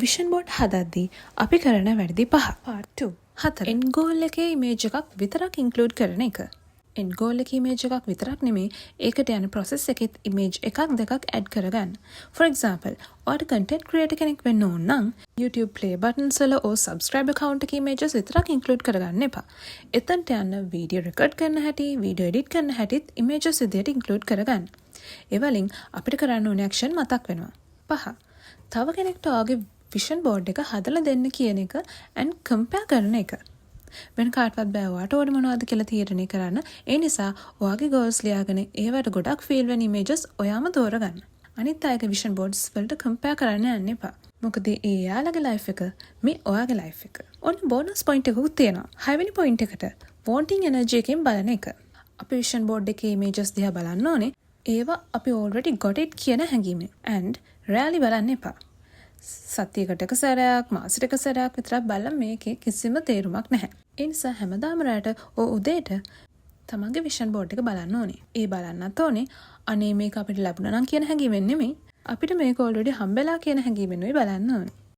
Vision board හදද්දී අපි කරන වැරදි පහ. පාර්ට් 2. හතර. එන්ඩ් ගෝල් එකේ ඉමේජ් එකක් විතරක් ඉන්ක්ලූඩ් කරන එක. එන්ඩ් ගෝල් එකේ ඉමේජ් එකක් විතරක් නෙමේ, ඒකට යන ප්‍රොසෙස් එකෙත් ඉමේජ් එකක් දෙකක් ඇඩ් කරගන්න. For example, ඔයාට කන්ටෙන්ට් ක්‍රියේටර් කෙනෙක් වෙන්න ඕන නම් YouTube play buttons වල or subscriber count එකේ ඉමේජස් විතරක් ඉන්ක්ලූඩ් කරගන්න එපා. එතනට යන්න වීඩියෝ රෙකෝඩ් කරන හැටි, වීඩියෝ එඩිට් කරන හැටිත් ඉමේජස් විදියට ඉන්ක්ලූඩ් කරගන්න. ඒ වලින් අපිට කරන්න ඕන ඇක්ෂන් මතක් වෙනවා. පහ. තව කෙනෙක්ට ඔයාගේ විෂන් බෝඩ් එක හදලා දෙන්න කියන එක ඇන්ඩ් කම්පෙයාර් කරන එක. වෙන කාටවත් බෑ ඔයාට ඕනේ මොනවද කියලා තීරණය කරන්න. ඒ නිසා ඔයාගේ ගෝල්ස් ලියාගෙන ඒවට ගොඩක් ෆීල් වෙන ඉමේජස් ඔයාම තෝරගන්න. අනිත් අයගේ විෂන් බෝඩ්ස් වලට කම්පෙයාර් කරන්න යන්න එපා. මොකද ඒ එයාලගේ ලයිෆ් එක, මේ ඔයාගේ ලයිෆ් එක. ඔන්න බෝනස් පොයින්ට් එකකුත් තියෙනවා. හයවෙනි පොයින්ට් එකට වොන්ටිං එනර්ජි එකෙන් බලන එක. අපි විෂන් බෝඩ් එකේ ඉමේජස් දිහා බලන්න ඕනේ ඒවා අපි already got it කියන හැඟීමෙන්. And rarely බලන්න එපා. සතියකට එක සැරයක්, මාසෙට එක සැරයක් විතරක් බලලා මේකේ කිසිම තේරුමක් නැහැ. ඒ නිසා හැමදාම රැට ඕ උදේට තමන්ගේ විෂන් බෝඩ් එක බලන්න ඕනේ. ඒ බලන්නත් ඕනේ අනේ මේක අපිට ලැබුණා නම් කියන හැඟීමෙන් නෙමෙයි. අපිට මේක ඔල්රෙඩි හම්බෙලා කියන හැඟීමෙනුයි බලන්න ඕනේ.